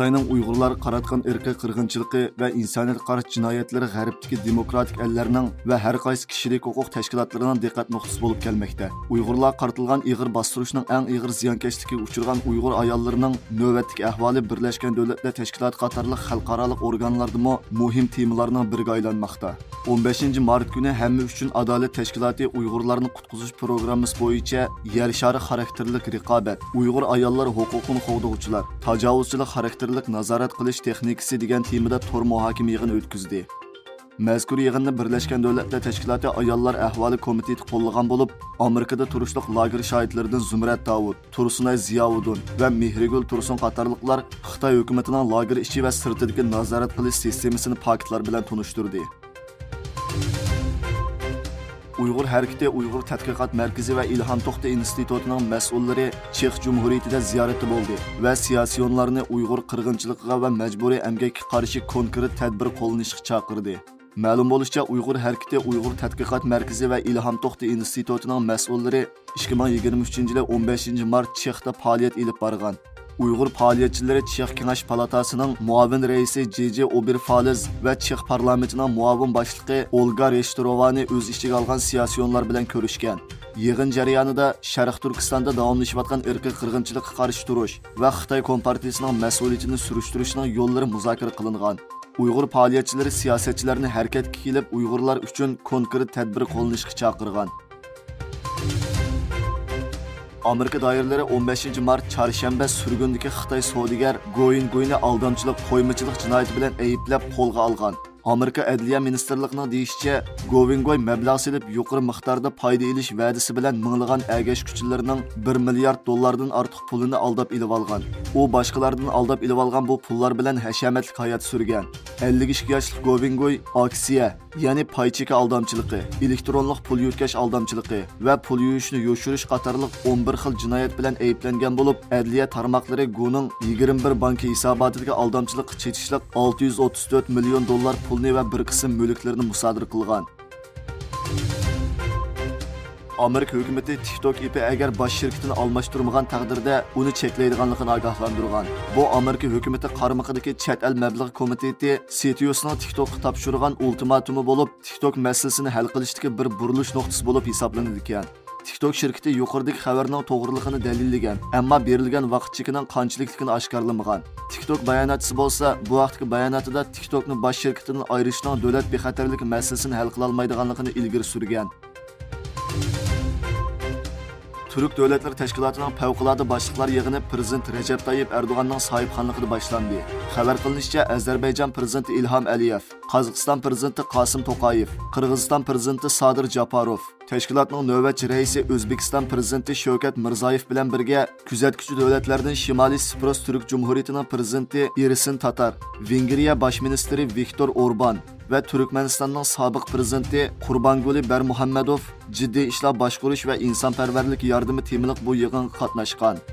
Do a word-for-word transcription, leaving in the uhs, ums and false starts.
خىتاينىڭ ئۇيغۇرلارغا قاراتقان ئىرقىي قىرغىنچىلىقى ۋە ئىنسانىيەتكە قارشى جىنايەتلىرى غەربتىكى دېموكراتىك ئەللەرنىڭ ۋە ھەر قايسى كىشىلىك ھوقۇق تەشكىلاتلىرىنىڭ دىققەت نۇقتىسى بولۇپ كەلمەكتە. ئۇيغۇرلارغا قارىتىلغان ئېغىر باستۇرۇشنىڭ ئەڭ ئېغىر زىيانكەشلىككە ئۇچرىغان ئۇيغۇر ئاياللىرىنىڭ نۆۋەتتىكى ئەھۋالى بىرلەشكەن دۆلەتلەر تەشكىلاتى قاتارلىق خەلقئارالىق ئورگانلاردىمۇ مۇھىم تېمىلارنىڭ بىرىگە ئايلانماقتا. ئون بەشىنچى مارت كۈنى ھەممە ئۈچۈن ئادالەت تەشكىلاتى ئۇيغۇرلارنى قۇتقۇزۇش پروگراممىسى بويىچە يەر شارى خاراكتېرلىك رىقابەت، ئۇيغۇر ئاياللار ھوقۇقىنى قوغدىغۇچىلار، تاجاۋۇزچىلىق خاراكتېرلىك نازارەت قىلىش تېخنىكىسى دېگەن تېمىدا تور مۇھاكىمە يىغىنى ئۆتكۈزدى. مەزكۇر يىغىننى بىرلەشكەن دۆلەتلەر تەشكىلاتى ئاياللار ئەھۋالى كومىتېتى قوللىغان بولۇپ، ئامېرىكىدا تۇرۇشلۇق لاگېر شاھىتلىرىدىن زۇمرەت داۋۇت، تۇرسۇنئاي زىياۋۇدۇن ۋە مېھرىگۈل تۇرسۇن قاتارلىقلار خىتاي ھۆكۈمىتىنىڭ لاگېر ئىچى ۋە سىرتىدىكى نازارەت قىلىش سىستېمىسىنى پاكىتلار بىلەن تونۇشتۇردى. ئۇيغۇر ھەرىكىتى ئۇيغۇر تەتقىقات مەركىزى ۋە ئىلھام توختى ئىنستىتۇتىنىڭ مەسئۇللىرى چېخ جۇمھۇرىيىتىدە زىيارەتتە بولدى ۋە سىياسىيونلارنى ئۇيغۇر قىرغىنچىلىقىغا ۋە مەجبۇرىي ئەمگەككە قارشى كونكرېت تەدبىر قوللىنىشقا چاقىردى. مەلۇم بولۇشىچە، ئۇيغۇر ھەرىكىتى ئۇيغۇر تەتقىقات مەركىزى ۋە ئىلھام توختى ئىنستىتۇتىنىڭ مەسئۇللىرى ئىككى مىڭ يىگىرمە ئۈچىنچى يىلى ئون بەشىنچى مارت چېختا پائالىيەت ئېلىپ بارغان. ئۇيغۇر پائالىيەتچىلىرى چېخ كېڭەش پالاتاسىنىڭ مۇئاۋىن رەئىسى جېجې ئوبېرفالېز ۋە چېخ پارلامېنتىنىڭ مۇئاۋىن باشلىقى ئولگا رېشتىروۋانى ئۆز ئىچىگە ئالغان سىياسىيونلار بىلەن كۆرۈشكەن. يىغىن جەريانىدا شەرقىي تۈركىستاندا داۋاملىشىۋاتقان ئىرقىي قىرغىنچىلىققا قارشى تۇرۇش ۋە خىتاي كومپارتىيىسىنىڭ مەسئۇلىيىتىنى سۈرۈشتۈرۈشنىڭ يوللىرى مۇزاكىرە قىلىنغان. ئۇيغۇر پائالىيەتچىلىرى سىياسەتچىلەرنى ھەرىكەتكە كېلىپ، ئۇيغۇرلار ئۈچۈن كونكرېت تەدبىر قوللىنىشقا چاقىرغان. ئامېرىكا دائىرىلىرى ئون بەشىنچى مارت چارشەنبە سۈرگۈندىكى خىتاي سودىگەر گوۋېنگۇينى ئالدامچىلىق، قويمىچىلىق جىنايىتى بىلەن ئەيىبلەپ قولغا ئالغان. ئامېرىكا ئەدلىيە مىنىستىرلىقىنىڭ دېيىشىچە، گوۋېنگۇي مەبلەغ سېلىپ يۇقىرى مىقداردا پايدا ئېلىش ۋەدىسى بىلەن مىڭلىغان ئەگەشكۈچىلىرىنىڭ بىر مىليارد دوللاردىن ئارتۇق پۇلىنى ئالداپ ئېلىۋالغان. ئۇ باشقىلاردىن ئالداپ ئېلىۋالغان بۇ پۇللار بىلەن ھەشەمەتلىك ھايات سۈرگەن. ئەللىك ئىككى ياشلىق گوۋېنگۇي ئاكسىيە، يەنى پاي چېكى ئالدامچىلىقى، ئېلېكترونلۇق پۇل يۆتكەش ئالدامچىلىقى ۋە پۇل يۇيۇشنى يوشۇرۇش قاتارلىق ئون بىر خىل جىنايەت بىلەن ئەيىبلەنگەن بولۇپ، ئەدلىيە تارماقلىرى گۇنىڭ يىگىرمە بىر بانكا ھېساباتىدىكى ئالدامچىلىققا چېتىشلىق ئالتە يۈز ئوتتۇز تۆت مىليون دوللار پۇلنى ۋە بىر قىسىم مۈلۈكلىرىنى مۇسادىرە قىلغان. ئامېرىكا ھۆكۈمىتى تىك توك ئېپى ئەگەر باش شىركىتىنى ئالماشتۇرمىغان تەقدىردە، ئۇنى چەكلەيدىغانلىقىنى ئاگاھلاندۇرغان. بۇ ئامېرىكا ھۆكۈمىتى قارمىقىدىكى چەت ئەل مەبلەغ كومىتېتى سېتىيوسنىڭ تىك توكقا تاپشۇرغان ئۇلتىماتومى بولۇپ، تىك توك مەسىلىسىنى ھەل قىلىشتىكى بىر بۇرۇلۇش نۇقتىسى بولۇپ ھېسابلىنىدىكەن. تىك توك شىركىتى يۇقىرىدىكى خەۋەرنىڭ توغرىلىقىنى دەلىللىگەن، ئەمما بېرىلگەن ۋاقىت چېكىنىڭ قانچىلىكلىكىنى ئاشكارىلىمىغان. تىك توك باياناتچىسى بولسا بۇ ھەقتىكى باياناتىدا تىك توكنى باش شىركىتىدىن ئايرىشنىڭ دۆلەت بىخەتەرلىكى مەسىلىسىنى ھەل قىلالمايدىغانلىقىنى ئىلگىرى سۈرگەن. تۈرك دۆلەتلىرى تەشكىلاتىنىڭ پەۋقۇلئاددە باشلىقلار يىغىنى پىرېزىدېنت رەجەپ تايىپ ئەردوغاننىڭ ساھىبخانلىقىدا باشلاندى. خەۋەر قىلىنىشىچە، ئەزەربەيجان پىرېزىدېنتى ئىلھام ئەلىيېۋ، قازاقىستان پىرېزىدېنتى قاسىم توقايېف، قىرغىزىستان پىرېزىدېنتى سادىر جاپاروف، تەشكىلاتنىڭ نۆۋەتچى رەئىسى ئۆزبېكىستان پىرېزىدېنتى شەۋكەت مىرزايېف بىلەن بىرگە كۆزەتكۈچى دۆلەتلەردىن شىمالىي سىپروس تۈرك جۇمھۇرىيىتىنىڭ پىرېزىدېنتى ئېرسىن تاتار، ۋېنگرىيە باش مىنىستىرى ۋىكتور ئوربان، ۋە تۈركمەنىستاننىڭ سابىق پىرېزىدېنتى قۇربانگۇلى بەرمۇھەممەدوف جىددىي ئىشلار باشقۇرۇش ۋە ئىنسانپەرۋەرلىك ياردىمى تېمىلىق بۇ يىغىنغا قاتناشقان.